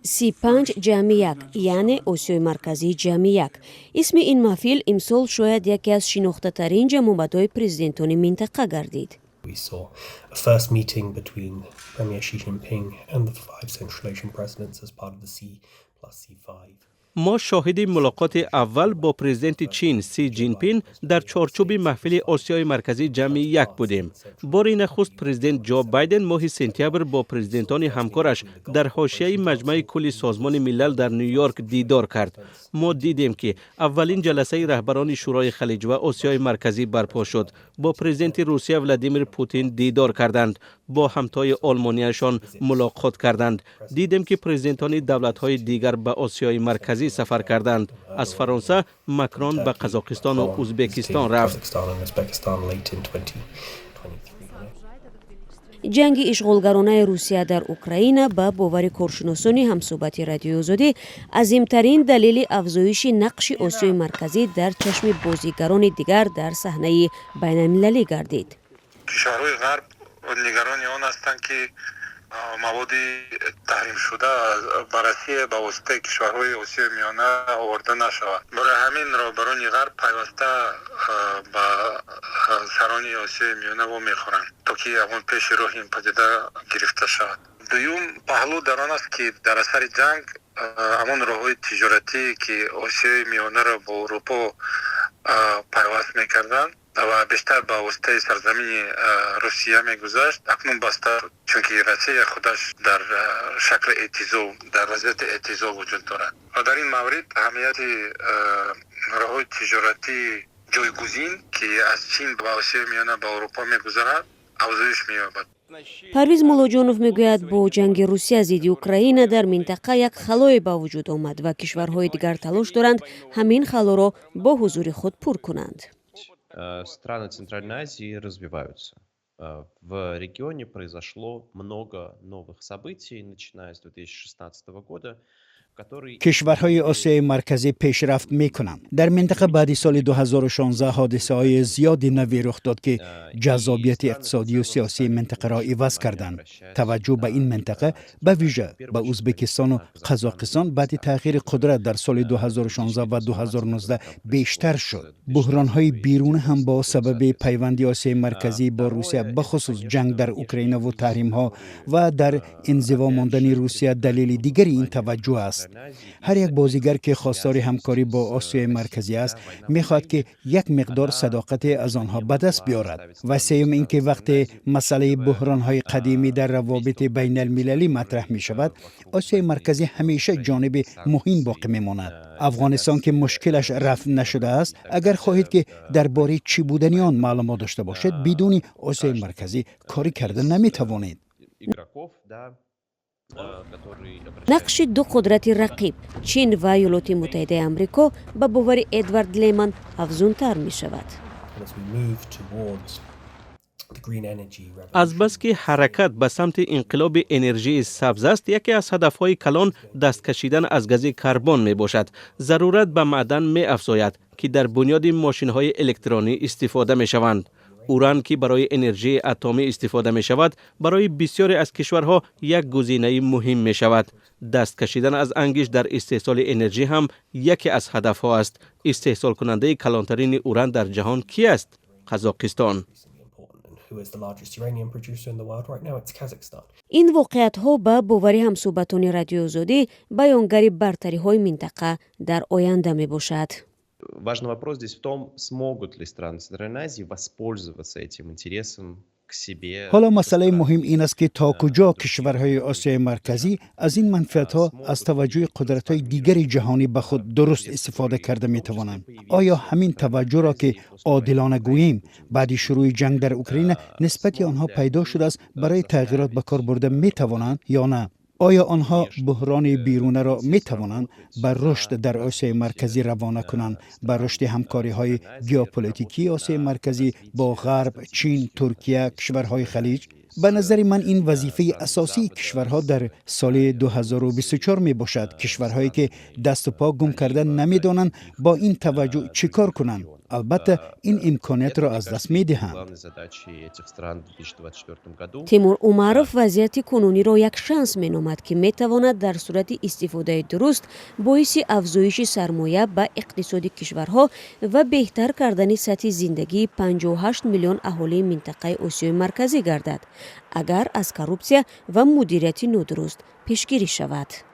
C5+1, яъне Осиёи Марказӣ ҷамъи як. Исми ин маҳфил имсол шояд яке аз шинохтатарин ҷамъомадҳои президентони минтақа гардид. We saw a first meeting between Premier Xi Jinping and the five Central Asian presidents as part of the C plus C5. Мо шоҳиди мулоқоти аввал бо президенти Чин Си Ҷинпин дар чорчӯби маҳфили Осиёи Марказӣ ҷамъи як будем. Бори нахуст президент Ҷо Байден моҳи сентябр бо президентони ҳамкораш дар ҳошияи Маҷмаи кулли Созмони Милал дар Ню Йорк дидор кард. Мо дидем, ки аввалин ҷаласаи раҳбарони Шӯрои Халиҷ ва Осиёи Марказӣ барпо шуд. Бо президенти Русия Владимир Путин дидор карданд, бо ҳамтои олмонияшон мулоқот карданд. Дидем, ки президентони давлатҳои дигар ба Осиёи Марказӣ сафар карданд. Аз Фаронса Макрон ба Қазоқистону Узбекистон рафт. Kazakhstan and Uzbekistan late in 2023. Ҷанги ишғолгаронаи Русия дар Украина, ба бовари коршиносони ҳамсӯҳбати Радиои Озодӣ, азимтарин далели афзоиши нақши Осиёи Марказӣ дар чашми бозигарони дигар дар саҳнаи байналмилалӣ гардид. Кишварҳои Ғарб нигарони он ҳастанд, ки маводи таҳримшуда ба Россия ба воситаи кишварҳои Осиёи Миёна оварда нашавад. Барои ҳамин роҳбарони Ғарб пайваста ба сарони Осиёи Миёна вомехӯранд, то ки ягон пеши роҳи ин падида гирифта шавад. Дуюм паҳлӯ дар он аст, ки дар асари ҷанг ҳамон роҳҳои тиҷоратӣ, ки Осиёи Миёнаро бо Урупо пайваст мекарданд ва бештар ба воситаи сарзамини Русия мегузашт, акнун баста шуд, чунки Россия худаш дар шакли эътизол, дар вазъияти эътизол вуҷуд дорад. Ва дар ин маврид аҳамияти роҳҳои тиҷоратии ҷойгузин, ки аз Чин ба Осиёи Миёна, ба Урупо мегузарад, афзоиш меёбад. Парвиз Муллоҷонов мегӯяд, бо ҷанги Русия зидди Украина дар минтақа як халое ба вуҷуд омад ва кишварҳои дигар талош доранд, ҳамин халоро бо ҳузури худ пур кунанд. Страны Центральной Азии развиваются. В регионе произошло много новых событий, начиная с 2016 года. Кишварҳои Осиёи Марказӣ пешрафт мекунанд. Дар минтақа баъди соли 2016 ҳодисаҳои зиёди навӣ рух дод, ки ҷаззобияти иқтисодию сиёсии минтақаро иваз карданд. Таваҷҷӯҳ ба ин минтақа, ба вижа ба Ӯзбекистону Қазоқистон, баъди тағйири қудрат дар соли 2016 ва 2019 бештар шуд. Буҳронҳои берунӣ ҳам бо сабаби пайванди Осиёи Марказӣ бо Русия, бахусус ҷанг дар Украинаву таҳримҳо ва дар инзиво мондани Русия, далели дигари ин таваҷҷӯҳ аст. Ҳар як бозигар, ки хостори ҳамкорӣ бо Осиёи Марказӣ аст, мехоҳад, ки як миқдор садоқате аз онҳо ба даст биёрад. Ва сеюм ин ки вақте масъалаи буҳронҳои қадимӣ дар равобити байналмилалӣ матраҳ мешавад, Осиёи Марказӣ ҳамеша ҷониби муҳим боқӣ мемонад. Афғонистон, ки мушкилаш рафъ нашудааст, агар хоҳед, ки дар бораи чӣ будани он маълумот дошта бошед, бидуни Осиёи Марказӣ корӣ карда наметавонед. Нақши ду қудрати рақиб, Чин ва Иёлоти Муттаҳидаи Амрико, ба бовари Эдвард Леман афзунтар мешавад. Азбаски ҳаракат ба самти инқилоби энержии сабз аст, яке аз ҳадафҳои калон даст кашидан аз гази карбон мебошад. Зарурат ба маъдан меафзояд, ки дар бунёди мошинҳои электронӣ истифода мешаванд. Уран, ки барои энержии атомӣ истифода мешавад, барои бисёре аз кишварҳо як гузинаи муҳим мешавад. Даст кашидан аз ангишт дар истеҳсоли энержӣ ҳам яке аз ҳадафҳо аст. Истеҳсолкунандаи калонтарини уран дар ҷаҳон ки аст? Қазоқистон. Who is the largest uranium producer in the world right now? It's Kazakhstan. Ин воқеиятҳо, ба бовари ҳамсӯҳбатони Радиои Озодӣ, баёнгари бартариҳои минтақа дар оянда мебошад. Важный вопрос здесь в том, смогут ли страны Центральной Азии воспользоваться этим интересом к себе. Ҳоло масъалаи муҳим ин аст, ки то куҷо кишварҳои Осиёи Марказӣ аз ин манфиатҳо, аз таваҷҷӯҳи қудратҳои дигари ҷаҳонӣ ба худ дуруст истифода карда метавонанд. Оё ҳамин таваҷҷӯҳро, ки одилона гӯем, баъди шурӯъи ҷанг дар Украина нисбати онҳо пайдо шудааст, барои тағйирот ба кор бурда метавонанд ё на? Оё онҳо буҳрони берунаро метавонанд ба рушд дар Осиёи Марказӣ равона кунанд, ба рушди ҳамкориҳои геополитикии Осиёи Марказӣ бо Ғарб, Чин, Туркия, кишварҳои Халиҷ? Ба назари ман, ин вазифаи асосии кишварҳо дар соли 2024 мебошад. Кишварҳое ки дасту по гум карда, намедонанд бо ин таваҷҷӯҳ чӣ кор кунанд, албатта ин имкониятро аз даст медиҳанд. Тимур Умаров вазъияти кунуниро як шанс меномад, ки метавонад дар сурати истифодаи дуруст боиси афзоиши сармоя ба иқтисоди кишварҳо ва беҳтар кардани сатҳи зиндагии 58 миллион аҳолии минтақаи Осиёи Марказӣ гардад, агар аз коррупсия ва мудирияти нодуруст пешгирӣ шавад.